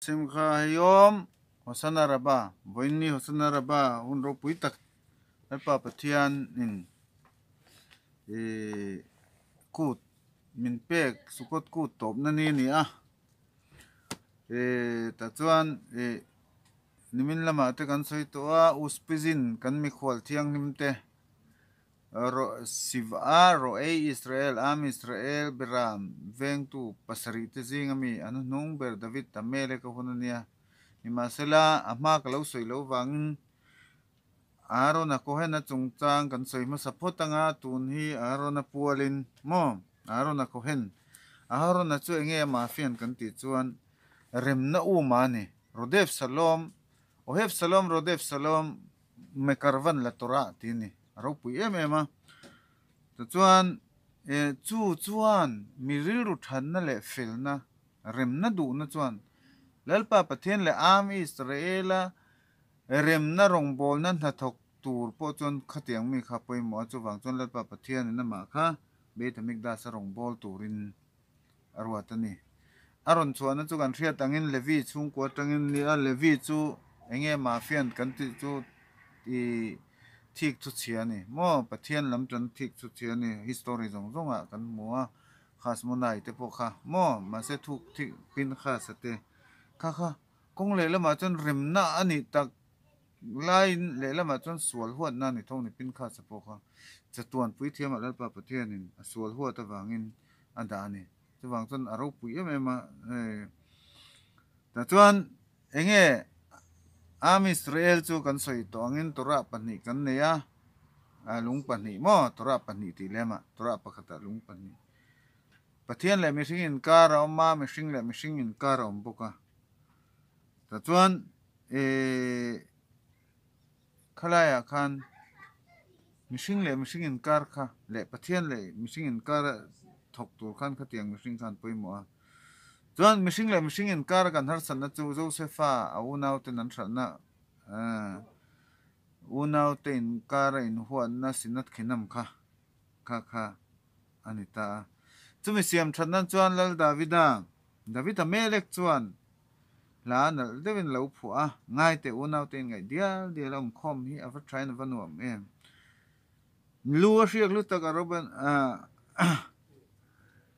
Simcha Hayom Hosana Rabba Vawiinni Hosana Rabba hun ropui tak Lalpa Pathian in ih kut min pek Sukkot kut tawpna ni a ni a ih tah chuan ih nimin lamah te kan sawi tawh a Uspizin kan mikhual thianghlim te Ro Siva Roei Israel Am Israel Beram vengtu pasarih te zing ami an hnung ber David Amelek a hun a nia. Nimahsela, a hma ka lo sawi lo vangin Aaron-a Cohen-a chungchang kan sawi hmasa phawt anga tun hi Aaron-a pualin maw Aaron-a Cohen Aaron-a chu enge a mafian kan tih chuan remna uma a ni. Rodef Shalom Ohef Shalom Rodef Shalom Mekarvan la Torah tih a ni. A ropui em em a. Tichuan eh chu chuan mi rilru thatna leh felna, remna duhna chuan Lalpa Pathian leh Am Israela remna rawngbawlna hnathawk tur pawh chuan khatiang mi kha pawimawh a, chuvang chuan Lalpa Pathianin amah kha Beit Hamikdash a rawngbâwl turin a ruat a ni. A rawn chhuahna chu kan hriat angin Levi chhungkua atangin nia, Levi chu enge mafian kan tih chu i thik chu chhia a ni maw? Pathian lam tan thik chu chhia a ni, history zawng zawngah kan hmu a, Khasmonai te pawh kha maw? Mahse thuk thik Pinchas-a te kha kha kawng lehlamah chuan remna a nih tak Laiin lehlamah chuan sual huatna a ni tho ni Pinchas-a pawh kha chatuan puithiamah Lalpa Pathianin a sual huat avangin a dah a ni. Chuvang chuan a ropui em em a, hei tah chuan enge Am Israel chu kan sawi tawh angin Torah pahnih kan nei a, lung pahnih maw Torah pahnih tih lemah Torah pakhatah lung pahnih Pathian leh mihring inkar a awm a, mihring leh mihring inkar a awm bawk a. Tah chuan Ehh khalaiah khan mihring leh mihring inkar kha leh Pathian leh mihring inkar a thawk tur khan khatiang mihring khan pawimawh a. Chuan mihring leh mihring inkar a kan harsatna chu Josefa a unauten an hralhna ehh unaute inkar a inhuatna sinat khinam kha kha kha a ni ta a. Chumi siam that nan chuan Lal Davida, Davida Melek chuan Hla nalh deuhin lo phuah a, ngaite unaute in ngaih dial dial a awm khawm hi a va thain a va nuam em. Lu a hriak lu tak a Robert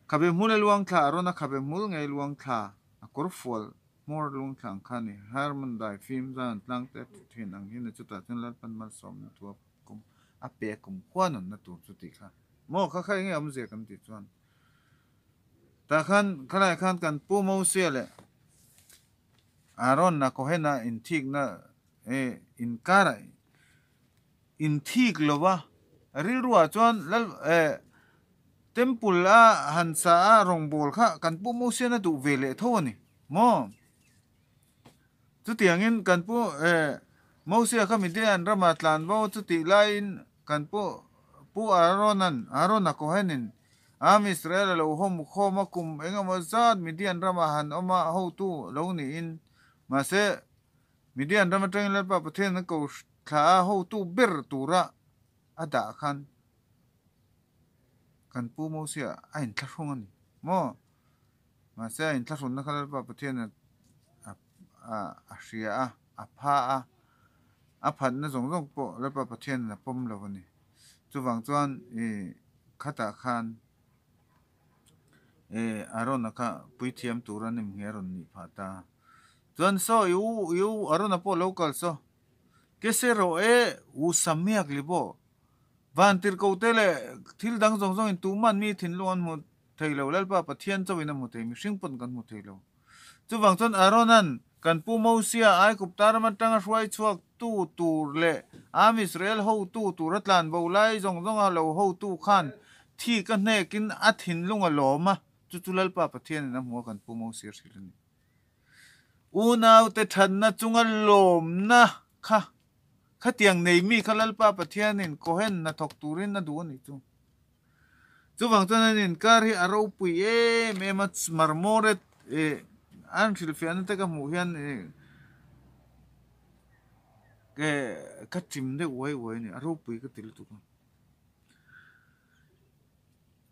khabe hmul a luang thla a rawn a khabe hmul ngei luang thla a kawr fual hmawr luang thla ang kha a ni. Hermon dai fim zan tlang te a ti thin ang hian chutah chuan Lalpan malsawmna thu a kum a pe kum khua nunna tur chu tih kha maw kha kha enge awmzia kan tih chuan Tah khan khalai khan kan Pu Mosia leh Aaron-a Cohen-a inthikna eh inkarah inthik lova rilruah chuan lal eh temple a han sa a rawngbâwl kha kan Pu Mosian a duh ve leh tho a ni maw? Chutiangin kan Pu eh Mosia kha Midian ramah tlan bo chutih laiin kan Pu Pu Aaron-a'n Aaron-a Cohen-in Am Israel a lo hawm khawm a, kum engemaw zat Midian ramah han awm a, hotu lo niin. Mahse, Midian ram atangin Lalpa Pathian an ko thla a, hotu ber tura a dah khan kan Pu Mosia a inthlahrung a ni maw? Mahse, a inthlahrunna kha Lalpa Pathian a hria a, a pha a, a phatna zawng zawng pawh Lalpa Pathianin a pawm lo a ni. Chuvang chuan i khatah khan e Arona kha puithiam tur a nem nge a rawn nih phah ta. Chuan saw i u i u Arona pawh lo kal saw. Kese rawh e u Samiak li pawh van tirhko te leh thil dang zawng zawngin tuman mi thinlung an hmu thei lo Lalpa Pathian chauhin a hmu thei mihring pawn kan hmu thei lo. Chuvang chuan Aaron-a'n kan pu Mosia Aigupta ram atanga hruai chhuak tu tur leh Am Israel hotu tura tlan bo lai zawng zawnga lo hotu khan thi ka hnekin a thinlung a lawm a, chu chu Lalpa Pathianin a hmu a kan pu Mosia hrilh a ni. Unaute thatna chunga lawmna kha khatiang nei mi kha Lalpa Pathianin Kohen hnathawk turin a duh a nih chu. Chuvang chuan an inkar hi a ropui em em a, marmoret eh an hrilhfiahna te ka hmuh hian eh eh ka chim deuh uai uai a ni, a ropui ka ti lutuk a.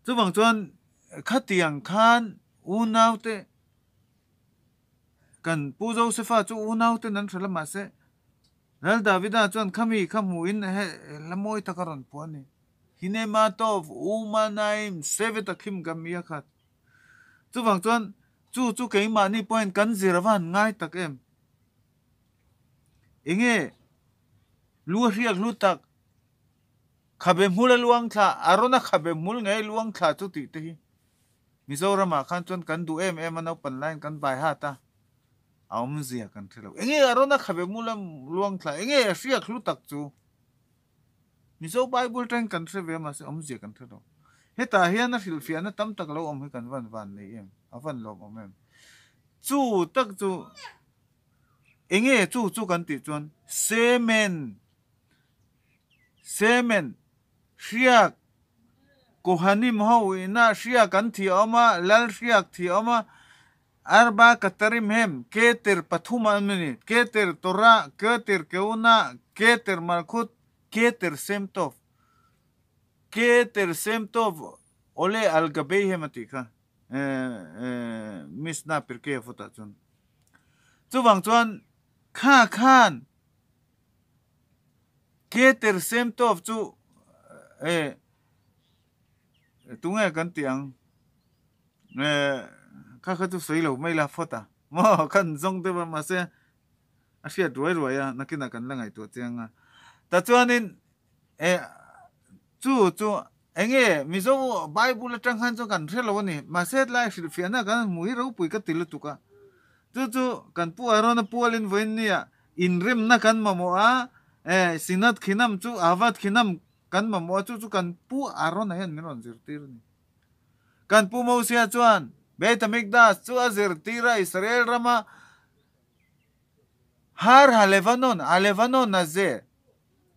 Chuvang chuan khatiang khan unaute. Kan Pu Josefa chu unau ten an hralh a mahse Lal Davida chuan khami kha hmuhin he hla mawi tak a rawn phuah a ni. Hine ma tov uma naim sevet akhim gam i a khat. Chuvang chuan chu chu keimahni pawhin kan zir a va han ngai tak em. Enge lu a hriak hlu tak khabe hmul a luang thla Arona khabe hmul ngei luang thla chu tih te hi Mizoramah khan chuan kan duh em em a naupan laiin kan bai hat a, a awmzia kan hre lo. Enge Arona khabe hmul a luang thla enge a hriak hlu tak chu Mizo Bible tangin kan hre ve a mahse awmzia kan hre lo. Hetah hian a hrilhfiahna tam tak lo awm hi kan van van nei em? A van lawmawm em? Chu tak chu enge chu chu kan tih chuan semen, semen, hriak, Kohanim ho ina hriak an thih awm a, lal hriak thih awm a, Arba Katarim hem, Keter pathum a ni, Keter Torah, Keter Keuna, Keter Malkhut, Keter Shem Tov. Keter Shem Tov ole al gabei hem a tih kha Mishnah Pirkei Avot ah chuan. Chuvang chuan kha khan Keter Shem Tov chu tunge kan tih ang? Kha kha chu sawi lo mai la phawt a maw khan zawng deuh a mahse a hriat ruai ruai a nakinah kan la ngaihtuah chiang a ta chuanin eh chu chu enge Mizo Bible atang khan chuan kan hre lo a ni mahse tlai hrilhfiahna kan hmu hi ropui ka ti lutuk a chu chu kan pu Arona pualin vawiin nia inremna kan mamawh a eh Sinat khinam chu Avat khinam kan mamawh a chu chu kan pu Arona hian min rawn zirtir a ni. Kan Pu Mosia chuan Beit Hamikdash chu a zirtir a, Israel rama Har HaLevanon, HaLevanon a ze,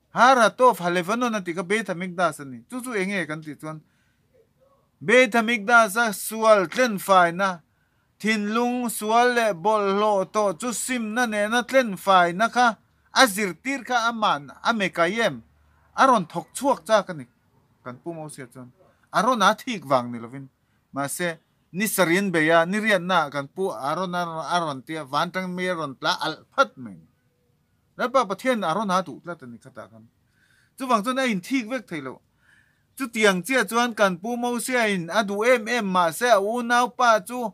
Har HaTov HaLevanon a tih kha Beit Hamikdash a ni. Chu chu eng nge kan tih chuan Beit Hamikdash a sual tlenfaina, thinlung sual leh bawlhhlawh tawh chu simna nena tlenfaina kha a zirtir kha aman a mekayem a rawn thawk chhuak chak a ni. Kan Pu Mosia chuan Arona thik vang ni lovin, mahse ni sarih an bei a, ni riatnaah kan Pu Arona a rawn ti a, van tangin mei a rawn tla alh phat mai a ni. Lalpa Pathian Arona a duh tlat a ni khatah khan. Chuvang chuan a inthik vek thei lo. Chutiang chiah chuan kan Pu Mosia in a duh em em mahse a unaupa chu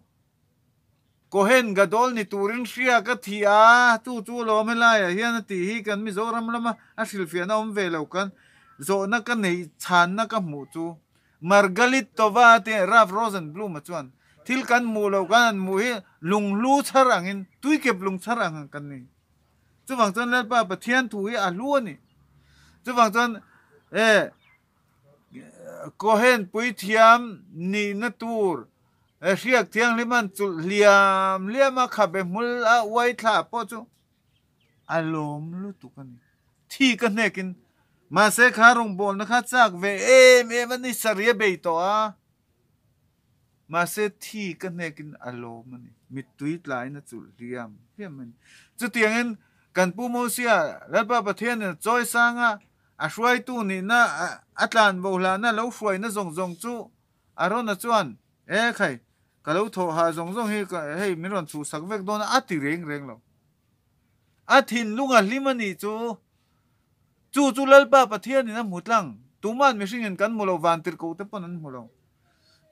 Kohen Gadol ni turin hria ka thi a, chu chu lawm helaiah hian a tih hi kan Mizoram lama a hrilhfiahna awm ve lo kan zawhna ka neih chhanna ka hmuh chu Margalit Tova te Rav Rosenblum-a chuan thil kan hmuh loh kan han hmuh hi lunghlu chhar angin tuikep lung chhar ang kan ni. Chuvang chuan Lalpa Pathian thu hi a hlu a ni. Chuvang chuan e Kohen puithiam nihna tur hriak thianghlim an chulh hliam hliam a, khabe hmul a uai thla pawh chu a lawm lutuk a ni. Thi ka hnekin mahse kha rawngbawlna kha chak ve em em a ni, sarih a bei tawh a, mahse thi ka hnekin a lawm a ni, mittui tlaiin a chulh hliam hliam a ni. Chutiangin kan Pu Mosia Lalpa Pathianin a chawi sang a, A hruaitu nihna a tlan bo hlahna lo hruaina zawng zawng chu Arona chuan, E khai, ka lo thawh ha zawng zawng hi hei min rawn chhuhsak vek dawn a, a ti reng reng lo. A thinlung a hlim a nih chu. Chu chu Lalpa Pathianin a hmu tlang. Tuma'n mihringin kan hmu lo, vantirhkoh te pawn an hmu lo.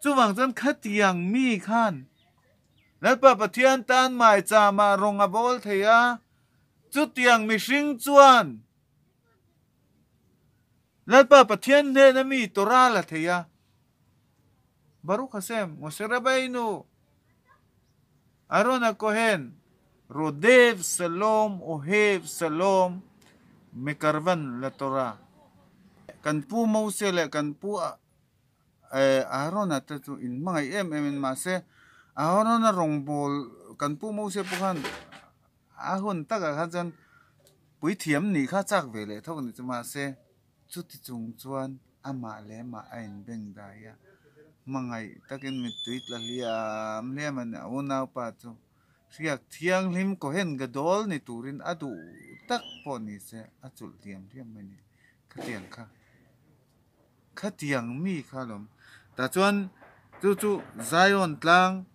Chuvang chuan khatiang mi khan Lalpa Pathian tan maichama rawng a bawl thei a, chutiang mihring chuan Lalpa Pathian hnena mi Torah la thei a, Baruch Hashem, Moshe Rabbeinu, Aaron HaKohen, Rodev Shalom, Ohev Shalom, Mekarvan la Torah. Kan pu Mose leh kan pu Aarona te chu in hmangaih em em in mahse Aarona rawngbawl kan pu Mose pawh khan A hun takah khan chuan puithiam nih kha chak ve leh thawk a ni chu mahse chuti chung chuan amah leh amah a inbeng dai a, hmangaih takin mittui tla hliam hliam a ni. A unaupa chu hriak thianghlim Kohen Gadol ni turin a duh tak pawh ni se a chulh hliam hliam mai a ni. Khatiang kha khatiang mi kha a lawm. Tah chuan chu chu Zion tlang.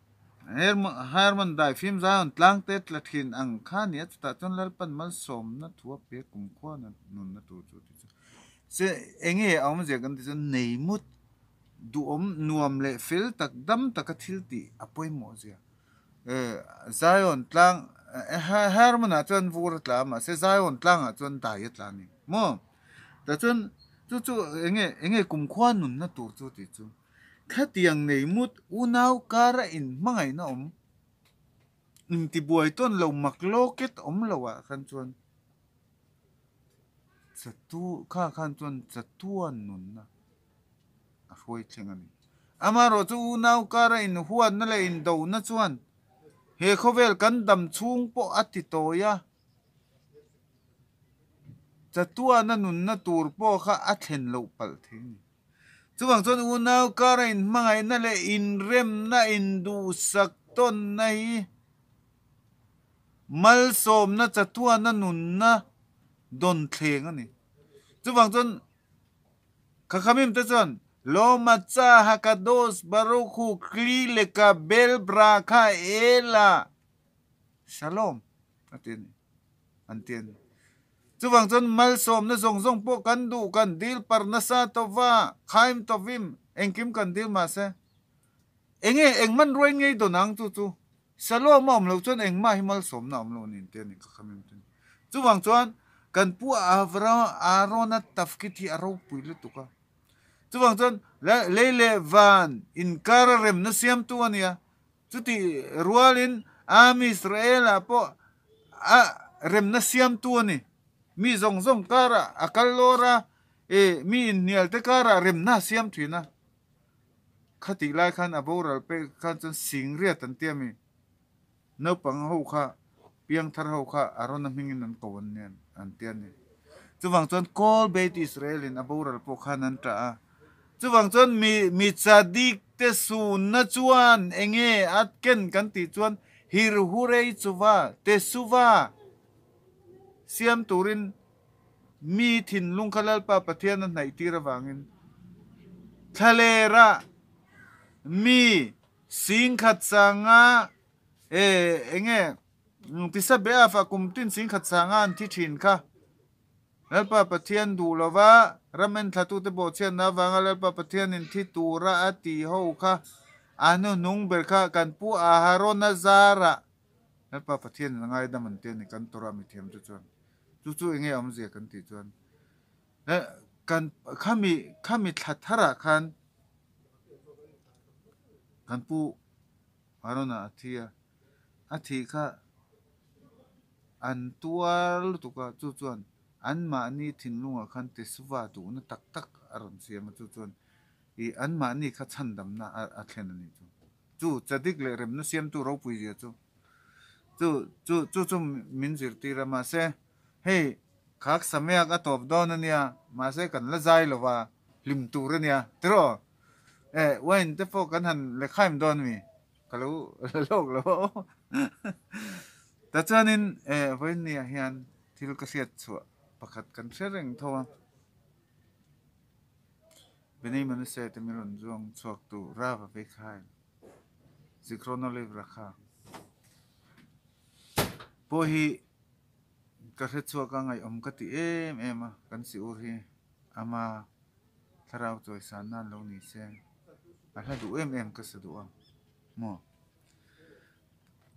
Hermon dai fim Zion tlang te tla thin ang kha nia chutah chuan Lalpan malsawmna thu a pe kumkhua nunna tur chu ti chu se enge a awmzia kan ti chuan nei mut duhawm nuam leh fel tak dam taka thil tih a pawimawh zia Zion tlang Hermon ah chuan vur a tla a mahse Zion tlangah chuan dai a tla a ni maw tah chuan chu chu enge enge kumkhua nunna tur chu ti chu. Khatiang nei mut unau kara in hmangaihna awm intibuai tawn lo mak lawket awm lo ah khan chuan chatu kha khan chuan chatuan nunna a hruai thleng a ni. Amaherawh chu unau kara in huatna leh indona chuan he khawvel kan dam chhung pawh a ti tawi a, chatuana nunna tur pawh kha a thlen loh palh thei a ni. Chuvang chuan unau kara inhmangaihna leh inremna induhsak tawnna hi malsawmna chatuana nunna dawn thleng a ni. Chuvang chuan Khakhamim te chuan Lo Matzah Hakadosh Baruch Hu Kli Lekabel Brakha Ela Shalom a ti a ni an ti a ni. Chuvang chuan malsawmna zawng zawng pawh kan duh, kan dil par nasa tawva, khaim tawvim, engkim kan dil mahse enge eng hmanruai ngei dawn ang chu chu Shalom a awm loh chuan engmah hi malsawmna a awm lo a ni tia ni ka kham em chu ni. Chuvang chuan kan pu Aarona tafkit hi a ropui lutuk a. Chuvang chuan lei leh van inkar a remna siamtu a nia. Chutih rualin Am Israel-ah pawh a remna siamtu a ni. Mi zawng zawng karah a kal lawr a, e mi inhnialte karah remna a siam thin a. Khatih lai khan a boral pek khan chuan Singriat an ti a mi. Naupang ho kha, piangthar ho kha Arona hmingin an ko an nia an ti a ni. Chuvang chuan Kol Beit Israel-in a boral pawh khan an tah a. Chuvang chuan mi mi chadik te sunna chuan enge a ken kan tih chuan Hirhurei chuva Tesuva siam turin mi thinlung kha Lalpa Pathian a hnaih tir avangin thlalera mi singkhat sanga e enge tisa beaf ah kum tin singkhat sanga an thi thin kha. Lalpa Pathian duh lova ram enthlatute bawhchhiatna avanga Lalpa Pathianin thi tura a tih ho kha a hnuhnung ber kha kan pu Aharona zarah Lalpa Pathianin a ngaidam an ti a ni kan Torah mithiam chu chuan chu chu enge awmzia kan tih chuan kan khami khami thla tharah khan kan pu Aharona a thi a a thih kha An tuar lutuk a, chu chuan anmahni thinlungah khan Tesuva duhna tak tak a rawn siam a, chu chuan ih anmahni kha chhandamna a thlen a nih chu. Chu chadik leh remna siamtu ropui zia chu chu chu chu chu min zirtir a, mahse hei khak sameak a tawp dawn a nia, mahse kan la zai lo va, hlim tur a nia tiraw? Eh wine te pawh kan han lekhaim dawn mi? Ka lo la lawk lo aw. Ta chuanin eh vawiinniah hian thil ka hriat chhuah pakhat kan hre reng tho a. Benei Manase te min rawn zuang chhuak tu Rava Veikhai Zikhron Olive Rakha pawh hi ka hre chhuak a ngaihawm ka ti em em a kan si ur hi ama thlarau chawisan nan lo ni se a hla duh em em ka sa duh a maw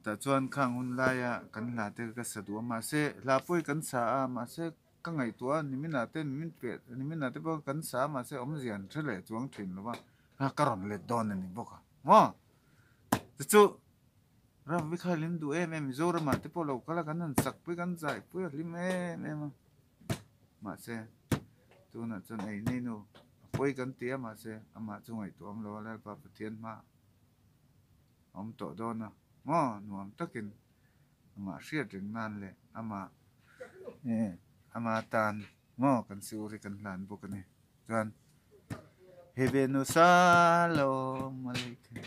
tah chuan khang hun laia kan hla te ka sa duh a mahse hla pawh hi kan sa a mahse ka ngaihtuah a nimin ah te nimin piah nimin ah te pawh kan sa a mahse awmzia an hre leh chuang thin lo va a ka rawn let dawn a ni bawk a maw chu chu ram hi kha hlim duh em em Mizoram ah te pawh lo kal a kan han sak pui kan zai pui a hlim em em a. Mahse, tunah chuan ei nei nu a pawi kan ti a, mahse amah chu ngaihtuah awm lo a, Lalpa Pathian hma a awm tawh dawn a, maw nuam takin amah hriat reng nan leh amah ama tan maw kan siur hi kan hlan bawk a ni. Chuan Hebenu Shalom Aleichem.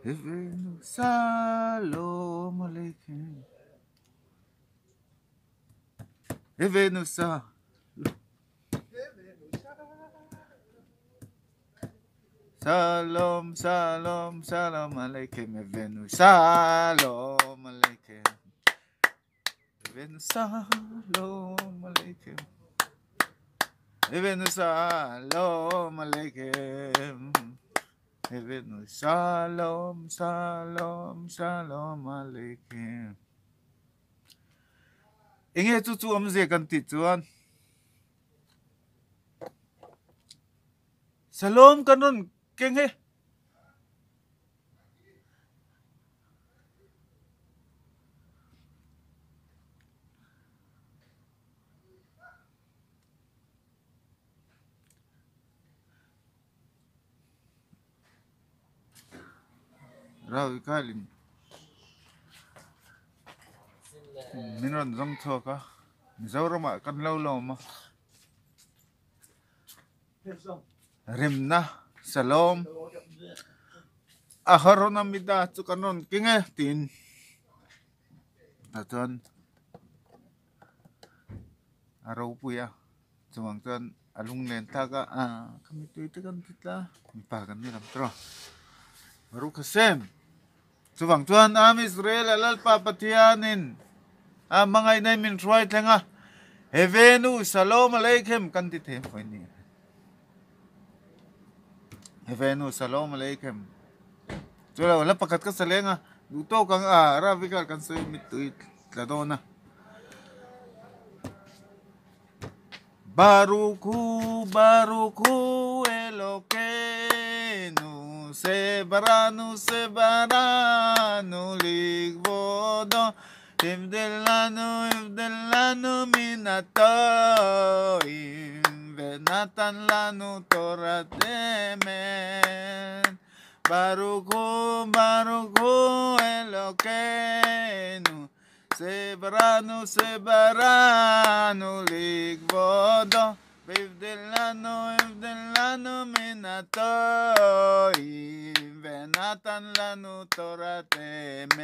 Hebenu Shalom Aleichem. Hebenu Shalom. Shalom Shalom Shalom Aleichem Evenu Shalom Aleichem Evenu Shalom Aleichem Evenu Shalom Aleichem Evenu Shalom Shalom Shalom Aleichem Enge chu chu awmzia kan tih chuan Shalom kan rawn keng e. Rau khalin min rawn zawng chhuak a Mizoramah kan lo lawm a remna Shalom a haron amida chu kan rawn keng e tiin tah chuan a ropui a. Chuvang chuan a lunglen thlak a ah ka mittui te kan ti tla mipa kan ni lam tawh a Baruch Hashem chuvang chuan Am Israel a Lalpa Pathianin a hmangaihna in min hruai thleng a Hevenu Shalom Aleichem kan ti thei hawi ni Hevenu Shalom Aleichem chu lo la pakhat ka sa leng a duh tawk ang a Ravi kha kan sawi mittui tla dawn a. Barukhu Barukhu Elokeinu Sebaranu Sebaranu Ligvodo Hivdil lanu Hivdil lanu Min hatoim Venatan lanu Torat emet Barukhu Barukhu Elokeinu Sebaranu Sebaranu Ligvodo Hivdil lanu Hivdil lanu Min hatoim Venatan lanu Torat emet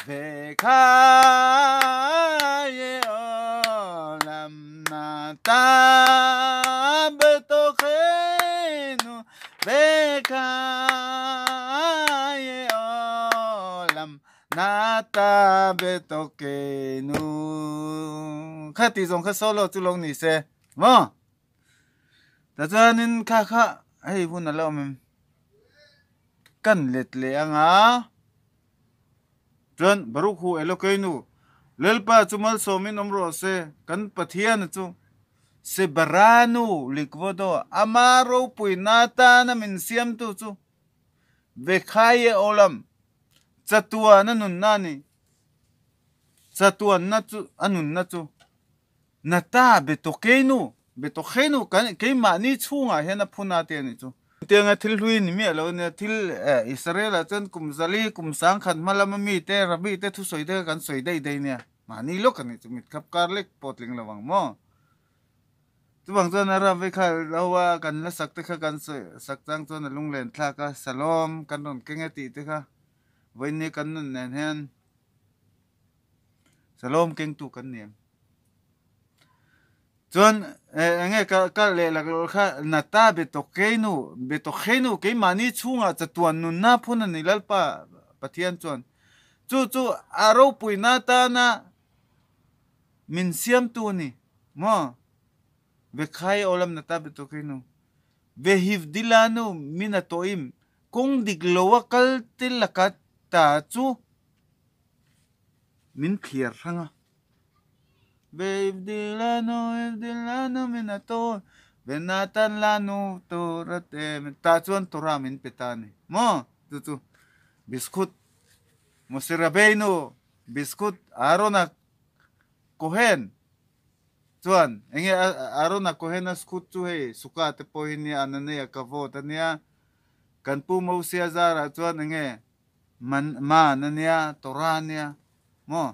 Vekhaye olam nata betochenu Vekhaye olam nata betochenu Kha ti zawng kha solo chu lo ni se maw? Ta chuanin kha kha hei hun a lo awm em? Kan let leh anga chuan Baruch hu Elokeinu Lalpa chu malsawmin awm rawh se kan Pathiana chu Sebaranu Likvodo ama ropui natana min siamtu chu Vekhaye Olam chatuan a nunna a ni chatuanna chu a nunna chu Nata Betokeinu Betokhenu kan keimahni chhungah hian a phun a ti a nih chu. Tianga thil hlui ni miah lo nia thil eh Israel ah chuan kum zali kum sangkhat hma lama mi te Rabbi te thusawi te kha kan sawi daih daih nia mahni lawk a nih chu mit khap kar lek pawh tling lo ang maw. Chuvang chuan a Rabbi kha lo a kan la sak te kha kan sawi sak chang chuan a lunglen thlak a Shalom kan rawn keng e tih te kha vawiin ni kan nun nen hian Shalom kengtu kan ni em. Chuan enge ka ka leh lak loh kha Nata Betokeinu Betokhenu keimahni chhungah chatuan nunna phun a ni Lalpa Pathian chuan chu chu a ropuina atana min siamtu a ni maw Vekhai Olam Nata Betokeinu Vehivdilanu min a tawhim kawng dik lo a kal te laka ta chu min thliar hrang a. Vevdilanu evdilanu min a tawn Venatan lanu tura te tah chuan Torah min pe ta a ni maw chu chu biskut Mose Rabbeinu biskut Aarona Cohen chuan enge Aarona Cohen a skut chu hei suka te pawh hi nia Anania kavod a nia kan pu Mosia zarah chuan enge Man man a nia, Torah a nia maw?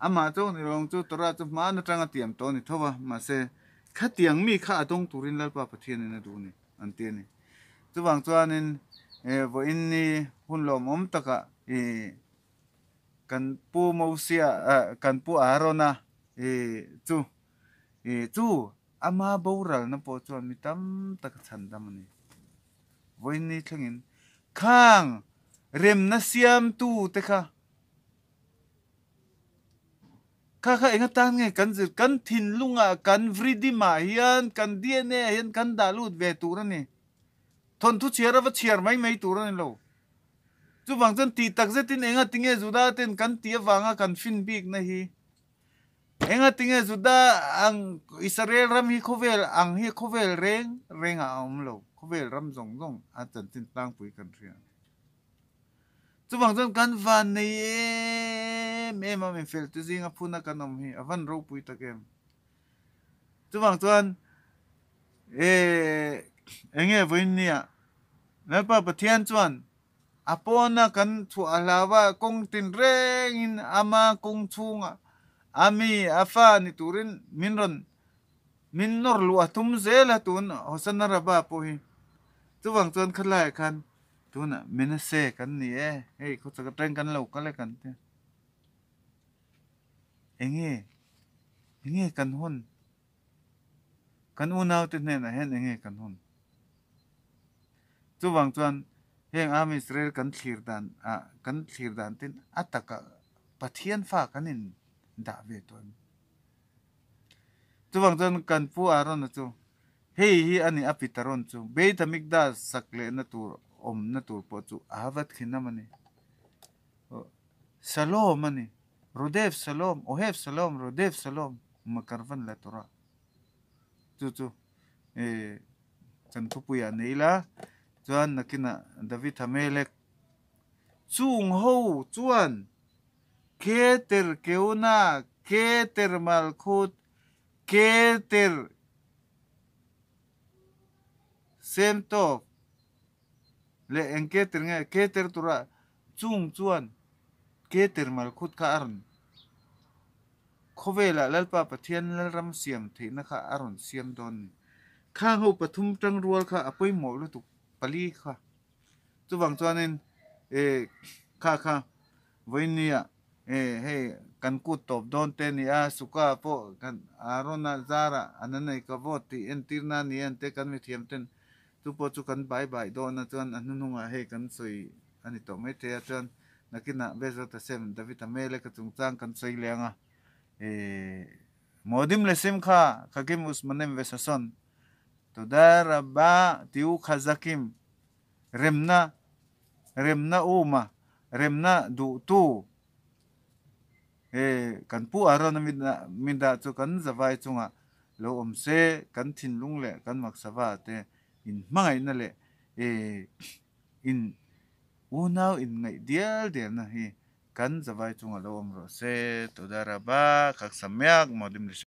Amah chu ni lawng chu Torah chu hmaan atanga tiam tawh a ni tho va, mahse khatiang mi kha a dawng turin Lalpa Pathianin a duh a ni an ti a ni. Chuvang chuanin vawiin ni hun lawmawm takah ih kan pu Mosia kan pu Aarona ih chu ih chu ama boralna pawh chuan mi tam tak a chhan dam a ni. Vawiin ni thlengin khang remna siamtu te kha Kha kha enga tan nge kan zir, kan thinlungah, kan vridimah hian, kan DNA ah hian kan dah lut ve tur a ni. Thawnthu chhiar ava chhiar mai mai tur a ni lo. Chuvang chuan tih tak zetin enga tinge Juda ten kan tih avanga kan fin bikna hi? Enga tinge Juda ang Israel ram hi khawvel ang hi khawvel reng rengah a awm lo, khawvel ram zawng zawng a chanchin tlangpui kan hria. Chuvang chuan kan van nei em em a, min fel te zinga phuna kan awm hi a van ropui tak em. Chuvang chuan eh enge vawiin nia Lalpa Pathian chuan a pawna kan chhuah a hlau a, kawng tinrengin ama kawng chhungah a mi a fa ni turin min rawn min nawr luh a tum zel a tun Hosanna Rabba pawh hi. Chuvang chuan khalaiah khan Tunah Menase kan ni e, hei khawchhak atang kan lo kal e kan ti. Enge, enge kan hawn? Kan unaute hnenah hian enge kan hawn? Chuvang chuan heng Am Israel kan thlir dan ah, kan thlir dan tin a takah Pathian fa kan in dah ve tawh em? Chuvang chuan kan pu Aaron-a chu Hei hi a ni a Pitaron chu Beit Hamikdash sak lehna tur awmna tur pawh chu Ahavat Khinam a ni. Shalom a ni. Rodef Shalom, Ohev Shalom, Rodef Shalom, Makarvan la Torah. Chu chu eh kan thupuiah nei ila chuan nakinah David Hamelek chung ho chuan Keter Keuna, Keter Malkhut, Keter Sem tawp leh eng keter nge keter tura chung chuan keter malkhut kha a rawn khawvelah Lalpa Pathian Lalram siam theihna kha a rawn siam dawn ni. Khang ho pathum tangrual kha a pawimawh lutuk pali kha. Chuvang chuanin eh kha kha vawinia eh hei kan kut tawp dawn te a ni a, Suka pawh kan Arona zarah an a nei ka vote tih entirna a ni a ante kan mithiam ten chu pawh chu kan bai bai dawn a chuan a hnuhnungah hei kan sawi a ni tawh maithei a chuan nakinah Bezrat Hashem David Amelek a chungchang kan sawi leh ang a eh Moadim Lesim kha Khakim Usmanim Vesason Toda Rabba Tiu Khazakim Remna, remna uma, remna duhtu he kan pu Arona mi dah chu kan zavai chungah lo awm se, kan thinlung leh kan maksava te in hmangaihna leh in unau in ngaih dial dialna hi kan zavai chungah lo awm rawh se. Toda Rabba, Khaksa Miak, Modim Lishim.